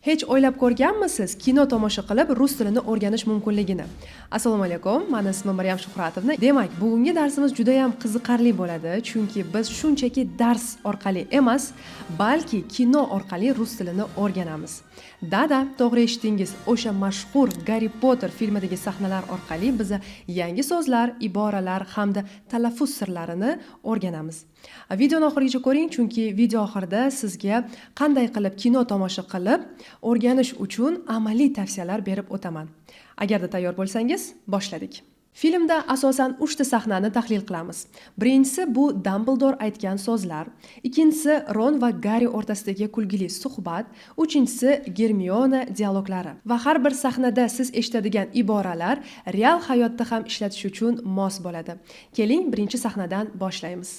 Hech o'ylab ko'rganmisiz, kino tomosha qilib rus tilini o'rganish mumkinligini? Assalomu alaykum, mani ismim Maryam Shuhratovna. Demak, bugungi darsimiz juda ham qiziqarli bo'ladi, chunki biz shunchaki dars orqali emas, balki kino orqali rus tilini o'rganamiz. Да-да, to'g'ri eshitdingiz. O'sha mashhur Garri Potter filmidagi sahnalar orqali biz yangi so'zlar, iboralar hamda talaffuz sirlarini o'rganamiz. Videoni oxirigacha ko'ring, chunki video oxirida sizga qanday qilib kino tomosha qilib o'rganish uchun amaliy tavsiyalar berib o'taman. Agarda tayyor bo'lsangiz, boshladik. Filmda asosan 3 ta sahnani tahlil qilamiz. Birinchisi bu Dumbledor aytgan so'zlar, ikkinchisi Ron va Garri o'rtasidagi kulgili suhbat, uchinchisi Germiona dialoglari. Va har bir sahnada siz eshitadigan iboralar real hayotda ham ishlatish uchun mos bo'ladi. Keling, birinchi sahnadan boshlaymiz.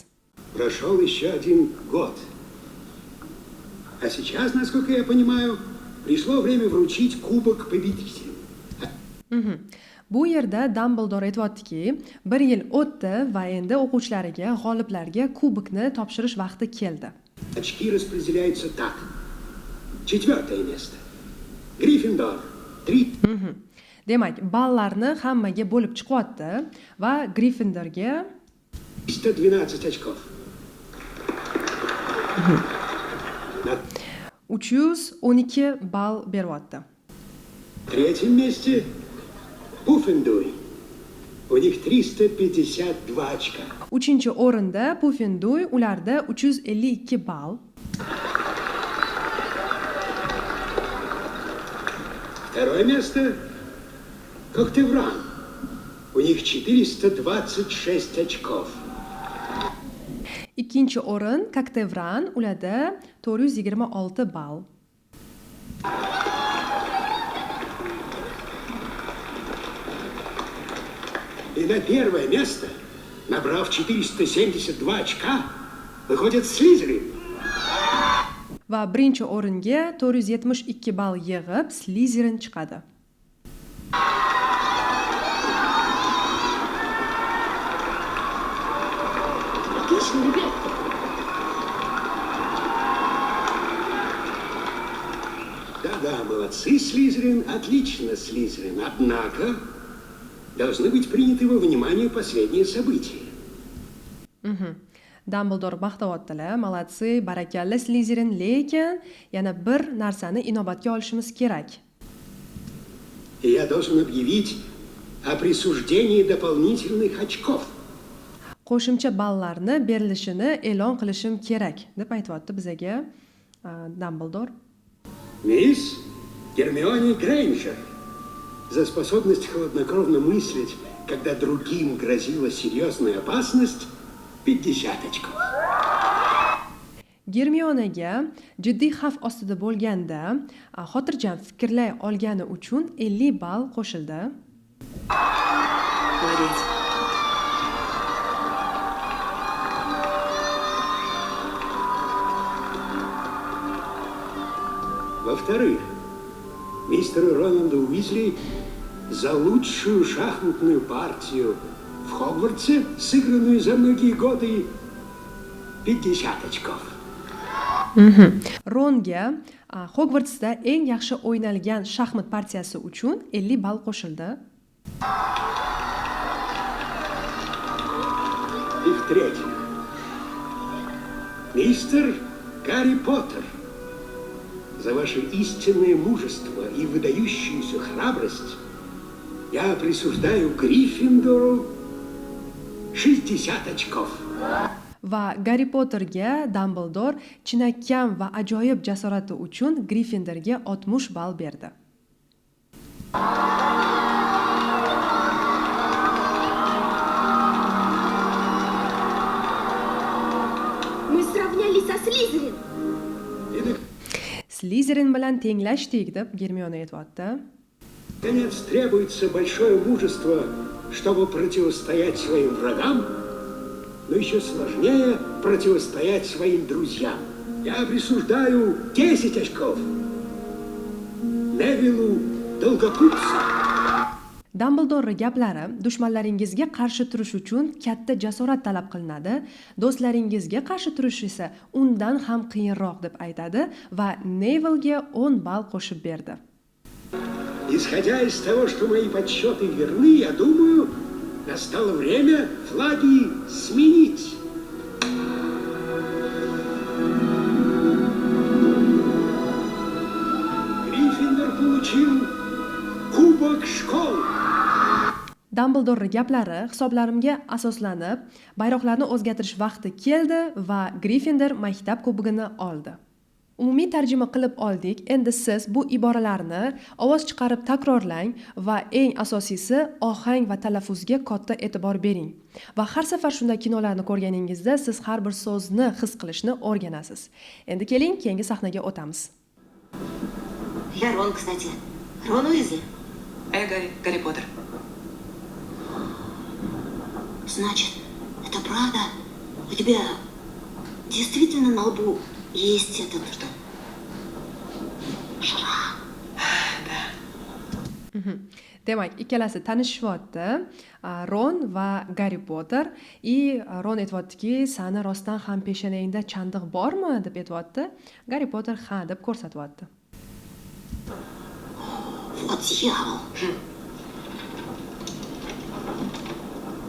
Прошел еще один год. А сейчас, насколько я понимаю, пришло время вручить кубок победителю. Bu yerda Dumbledor aytyaptiki, bir yil o'tdi va endi o'quvchilariga, g'oliblarga kubokni topshirish vaqti keldi. Очки распределяются так. Четвертое место. Гриффиндор. 3. Demak, ballarni hammaga bo'lib chiqyapti va Gryffindorga 312 очков. На 312 ball beryapti. третьем месте Пуффендуй. У них 352 очка. Uchinchi o'rinda Puffinduy, ularda 352 ball. Второе место Когтевран. У них 426 очков. Ikkinchi o'rin Koktevran, ularda 426 ball. И на первое место, набрав 472 очка, выходит Слизерин. Va birinchi o'ringa 472 ball yig'ib Slytherin chiqadi. Отлично, ребят. Да-да, молодцы, Слизерин, отлично, Слизерин. Однако должны быть приняты во внимание последние события. Dumbledore maqtayaptilar, молодцы, barakalla Slytherin, lekin yana bir narsani inobatga olishimiz kerak. И я должен объявить о присуждении дополнительных очков. Qo'shimcha ballarni berilishini e'lon qilishim kerak, deb aytyapti bizaga Dumbledore. Мисс Гермионе Грейнджер за способность хладнокровно мыслить, когда другим грозила серьезная опасность, 50 очков. Germionaga jiddiy xavf ostida bo'lganda xotirjam fikrlay olgani uchun 50 ball qo'shildi. Молодец. Во-вторых, мистеру Роналду Уизли за лучшую шахматную партию в Хогвартсе, сыгранную за многие годы, 50 очков. Ronga Hogwartsda eng yaxshi o'ynalgan shaxmat partiyasi uchun 50 ball qo'shildi. И в-третьих, мистер Гарри Поттер, за ваше истинное мужество и выдающуюся храбрость я присуждаю Гриффиндору 60 очков. Va Garri Potterga Dumbledore chinakam va ajoyib jasorati uchun Gryffindorga 60 ball berdi. Мы сравнялись со Слизерин. И, Slytherin bilan tenglashdik, deb Germiona aytyapti. наконец, требуется большое мужество, чтобы противостоять своим врагам, но еще сложнее противостоять своим друзьям. Я присуждаю 10 очков Невилу Долгопупсу. Dumbledorni gaplari: dushmanlaringizga qarshi turish uchun katta jasorat talab qilinadi, do'stlaringizga qarshi turish esa undan ham qiyinroq deb aytadi va Nevillega 10 ball qo'shib berdi. Исходя из того, что мои подсчеты верны, я думаю, настало время флаги сменить. Гриффиндор получил кубок школ. Dumbledorning gaplari: hisoblarimga asoslanib, bayroqlarni o'zgartirish vaqti keldi va Gryffindor maktab kubogini oldi. Umumiy tarjima qilib oldik. Endi siz bu iboralarni ovoz chiqarib takrorlang va eng asosiysi ohang va talaffuzga katta e'tibor bering. Va har safar shunday kinolarni ko'rganingizda siz har bir so'zni his qilishni o'rganasiz. Endi keling, keyingi sahnaga o'tamiz. Я Рон, кстати. Рон Уизли. А я Гарри, Гарри Поттер. Значит, это правда? У тебя действительно на лбу есть этот... Что? Шрам. Да. Demak, ikkalasi tanishyapti, Ron va Garri Potter. И Ron aytyaptiki, sani rostdan ham peshonangda chandiq bormi deb aytyapti. Garri Potter ha deb ko'rsatyapti. Вот дьявол.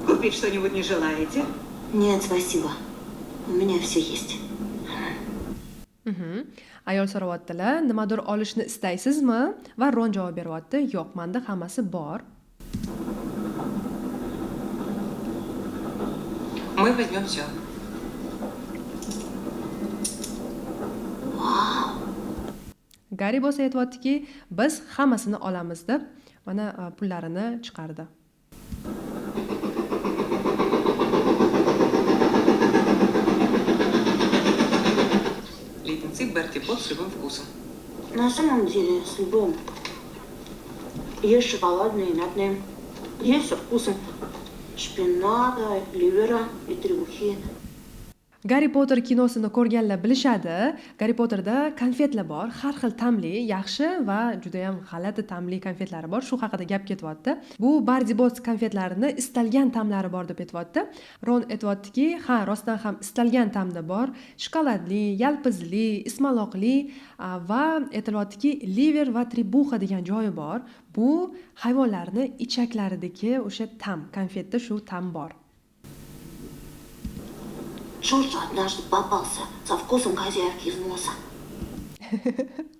Купить что-нибудь не желаете? Нет, спасибо. У меня все есть. Ayol so'rayaptilar, nimadir olishni istaysizmi? Va Ron javob beryapti, yo'q, menda hammasi bor. Мы возьмем все. Вау. Garri bo'lsa aytyaptiki, biz hammasini olamiz deb mana pullarini chiqardi. Леденцы Берти Бот с любым вкусом. На самом деле, с любым. Есть шоколадные, мятные. Есть со вкусом шпината, ливера и требухи. Garri Potter kinosini ko'rganlar bilishadi. Garri Potterda konfetlar bor, har xil ta'mli, yaxshi va juda ham g'alati ta'mli konfetlari bor. Shu haqida gap ketyapti. Bu Bertie Bott's konfetlarini istalgan ta'mlari bor deb aytyapti. Ron aytyaptiki, ha, rostdan ham istalgan ta'mda bor. Shokoladli, yalpizli, ismaloqli, va aytilyaptiki, liver va tribuxa degan joyi bor. Bu hayvonlarni ichaklaridagi o'sha ta'm, konfetda shu ta'm bor. Джорджу однажды попался со вкусом хозяевки из носа.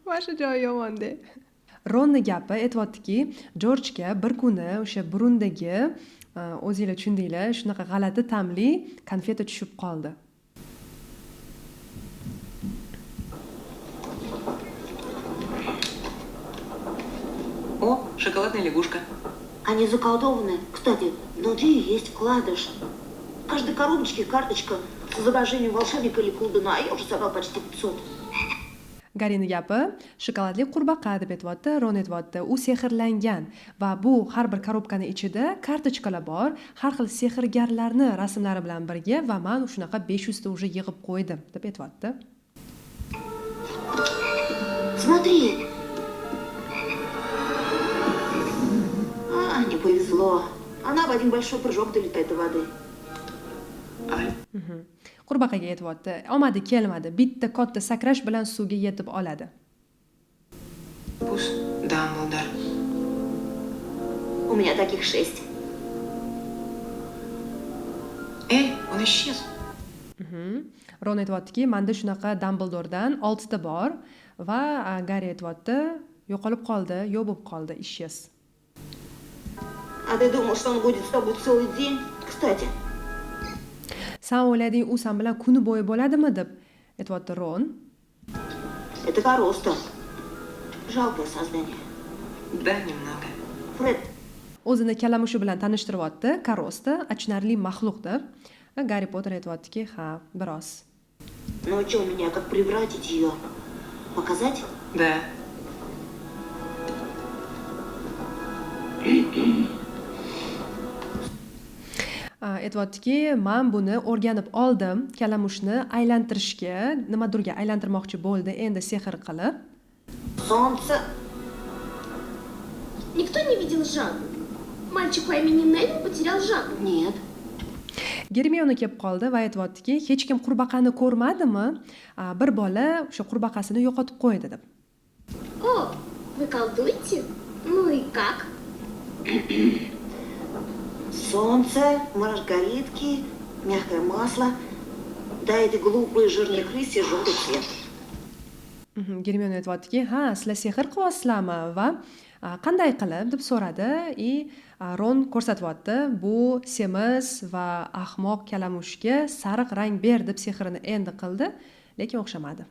Mana shu joyi yomon-da. Ronni gapi aytyaptiki, Jorjga bir kuni o'sha burundagi, o'zinglar tushundinglar, shunaqa g'alati ta'mli konfeta tushib qoldi. О, шоколадная лягушка. Они заколдованы. Кстати, внутри есть вкладыш. В каждой коробочке карточка с изображением волшебника или колдуна, а я уже собрал почти 500. Garrini gapi shokoladli qurbaqa deb aytyapti, Ron aytyapti, u sehrlangan va bu har bir korobkani ichida kartochkalar bor, har xil sehrgarlarni rasmlari bilan birga va men shunaqa 500 ta уже yig'ib qo'ydim deb aytyapti. Смотри. А, не повезло. Она в один большой прыжок долетает до воды. Ай. Qurbaqaga aytyapti, omadi kelmadi, bitta katta sakrash bilan suvga yetib oladi. Пус Дамблдор. У меня таких 6. Эй, он исчез. Ron aytyaptiki, menda shunaqa Dumbledordan 6 ta bor va Garri aytyapti, yo'qolib qoldi, yo'q bo'lib qoldi, исчез. А ты думал, что он будет с тобой целый день? Кстати. San o'ylading, u san bilan kuni bo'yi bo'ladimi deb aytyapti Ron. Это короста. Жалкое создание. Да, немного. Фред. O'zini kalamushi bilan tanishtiryapti, Karosta achinarli maxluq deb. Va Garri Potter aytyaptiki, ha, biroz. Научил меня, как превратить ее. Показать? Да. Aytyaptiki, men buni o'rganib oldim, kalamushni aylantirishga, nimadirga aylantirmoqchi bo'ldi, endi sehr qilib. Солнце. Никто не видел жабу? Мальчик по имени Невилл потерял жабу. Нет. Germiona kelib qoldi va aytyaptiki, hech kim qurbaqani ko'rmadimi? Bir bola o'sha qurbaqasini yo'qotib qo'ydi deb. О, вы колдуете? Ну и как? Солнце, маргаритки, мягкое масло. Дай этой глупой жирной крысе желтый цвет. Germiona aytyaptiki, ha, sizlar sehr qilyapsizlarmi va qanday qilib deb so'radi. I Ron ko'rsatyapti, bu semiz va ahmoq kalamushga sariq rang ber deb sehrini endi qildi, lekin o'xshamadi.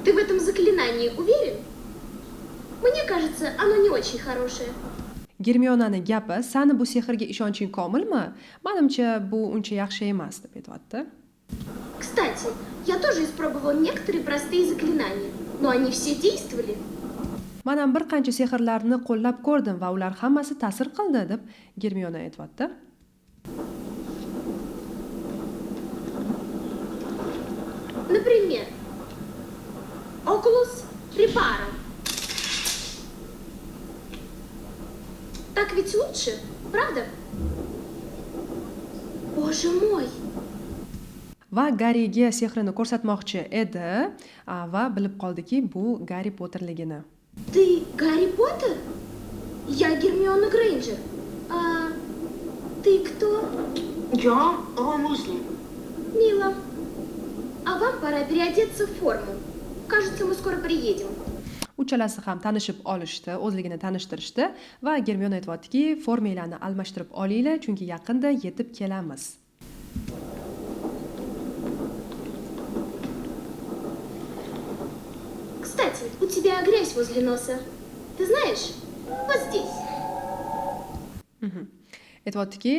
Ты в этом заклинании уверен? Мне кажется, оно не очень хорошее. Germionani gapi, sani bu sehrga ishonching komilmi? Manimcha, bu uncha yaxshi emas deb aytyapti. Кстати, я тоже испробовал некоторые простые заклинания, но они все действовали. Men ham bir qancha sehrlarni qo'llab ko'rdim va ular hammasi ta'sir qildi deb Germiona aytyapti. Например, Oculus Reparo. Так ведь лучше, правда? Боже мой! Va Garriga sehrini ko'rsatmoqchi edi, va bilib qoldiki, bu Garri Potterligini. Ты Гарри Поттер? Я Гермиона Грейнджер. А ты кто? Я Рон Уизли. Мило. А вам пора переодеться в форму. Кажется, мы скоро приедем. Uchalasi ham tanishib olishdi, o'zligini tanishtirishdi va Germiona aytyaptiki, formanglarni almashtirib olinglar, chunki yaqinda yetib kelamiz. Кстати, у тебя грязь возле носа. Ты знаешь, вот здесь. Aytyaptiki,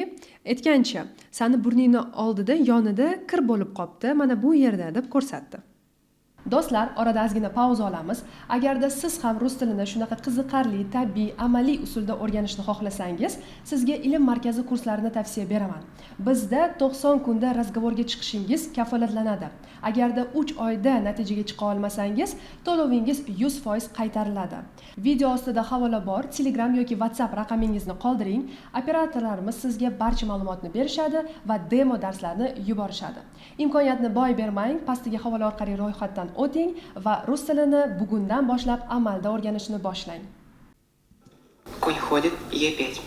aytgancha, sani burningni oldida, yonida kir bo'lib qopti, mana bu yerda deb ko'rsatdi. Do'stlar, orada ozgina pauza olamiz. Agarda siz ham rus tilini shunaqa qiziqarli, tabiiy, amaliy usulda o'rganishni xohlasangiz, sizga Ilm markazi kurslarini tavsiya beraman. Bizda 90 kunda razgovorga chiqishingiz kafolatlanadi. Agarda 3 oyda natijaga chiqa olmasangiz, to'lovingiz 100% qaytariladi. Video ostida havola bor, Telegram yoki WhatsApp raqamingizni qoldiring. Operatorlarimiz sizga barcha ma'lumotni berishadi va demo darslarni yuborishadi. Imkoniyatni boy bermang, pastdagi havola orqali ro'yxatdan o'ting va rus tilini bugundan boshlab amalda o'rganishni boshlang. Конь ходит, Е5.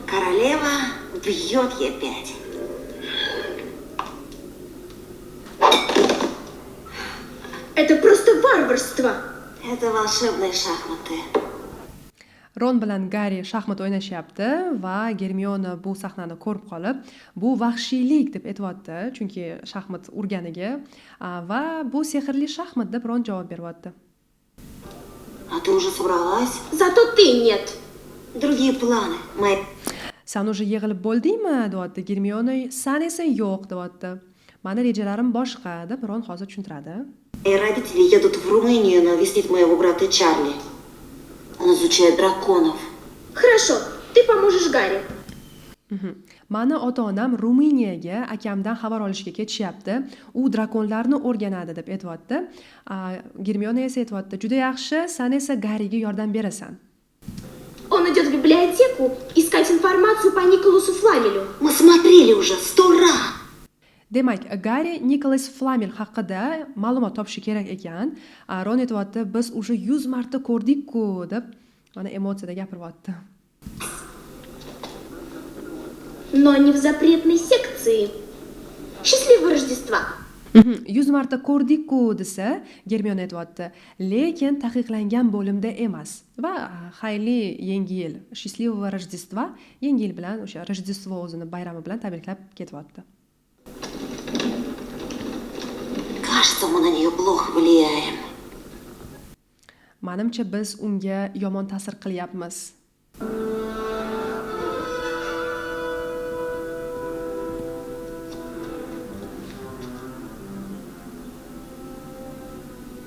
Королева бьет Е5. Это просто варварство. Это волшебные шахматы. Ron bilan Garri shaxmat o'ynashyapti va Germiona bu sahnani ko'rib qolib, bu vahshiylik deb aytyapti, chunki shaxmat urganiga, va bu sehrli shaxmat deb Ron javob beryapti. А ты уже собралась? Зато ты нет. Другие планы, мои. San уже yig'ilib bo'ldingmi, deyapti Germiona. San esa yo'q, deyapti. Mani rejalarim boshqa, deb Ron hozir tushuntiradi. Мои родители едут в Румынию навестить моего брата Чарли. Он изучает драконов. Хорошо, ты поможешь Гарри. Mani ota-onam Ruminiyaga akamdan xabar olishga ketishyapti. U drakonlarni o'rganadi deb aytyapti. Germiona esa aytyapti, juda yaxshi, san esa Garriga yordam berasan. Он идет в библиотеку искать информацию по Николасу Фламелю. Мы смотрели уже 100 раз. Demak, Garri Nikolas Flamel haqida ma'lumot topishi kerak ekan. Ron aytyapti, biz уже 100 marta ko'rdik-ku deb mana emotsiyada gapiryapti. Но не в запретной секции. Счастливого Рождества. 100 marta ko'rdik-ku desa, Germiona aytyapti, lekin taqiqlangan bo'limda emas. Va xayrli yangi yil, счастливого Рождества, yangi yil bilan o'sha Rojdestvo o'zini bayrami bilan tabriklab ketyapti. Кажется, мы на нее плохо влияем. Manimcha biz unga yomon ta'sir qilyapmiz.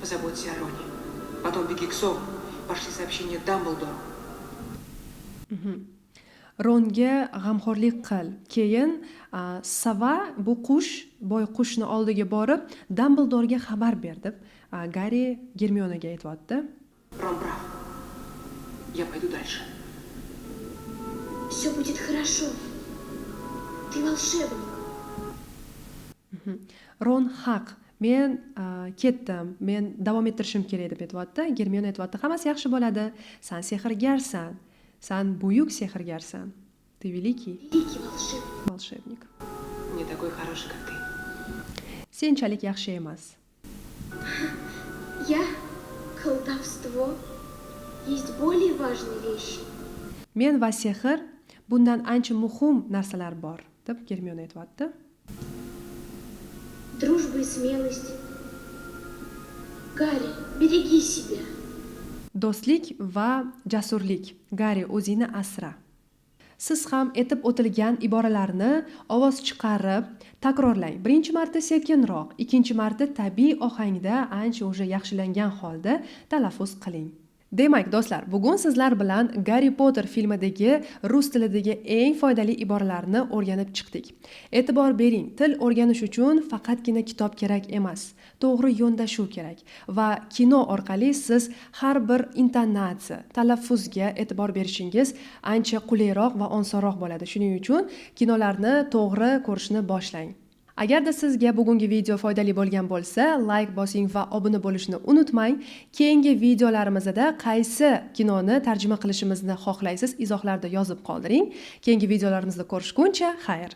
Позаботься о Роне. Потом беги к Сову. Пошли сообщение Дамблдору. Ronga g'amxo'rlik qil. Keyin сова, bu qush, boyqushni oldiga borib, Dambldorga xabar ber, deb Garri Germionaga aytyapti. Рон прав. Я пойду дальше. Все будет хорошо. Ты волшебник. Ron haq, men ketdim, men davom ettirishim kerak, deb aytyapti. Germiona aytyapti: hammasi yaxshi bo'ladi, san sehrgarsan, san buyuk sehrgarsan, ты великий Великий волшебник. Волшебник. Не такой хороший, как ты. Senchalik yaxshi emas. Я колдовство. Есть более важные вещи. Men va sehr, bundan ancha muhim narsalar bor, deb Germiona aytyapti. Дружба и смелость. Гарри, береги себя. Do'stlik va jasurlik. Garri, o'zingni asra. Siz ham aytib o'tilgan iboralarni ovoz chiqarib takrorlang. Birinchi marta sekinroq, ikkinchi marta tabiiy ohangda, ancha уже yaxshilangan holda talaffuz qiling. Demak, do'stlar, bugun sizlar bilan Garri Potter filmidagi rus tilidagi eng foydali iboralarni o'rganib chiqdik. E'tibor bering, til o'rganish uchun faqatgina kitob kerak emas, to'g'ri yondashuv kerak va kino orqali siz har bir intonatsiya, talaffuzga e'tibor berishingiz ancha qulayroq va osonroq bo'ladi. Shuning uchun kinolarni to'g'ri ko'rishni boshlang. Agarda sizga bugungi video foydali bo'lgan bo'lsa, layk bosing va obuna bo'lishni unutmang. Keyingi videolarimizda qaysi kinoni tarjima qilishimizni xohlaysiz, izohlarda yozib qoldiring. Keyingi videolarimizda ko'rishguncha, xayr.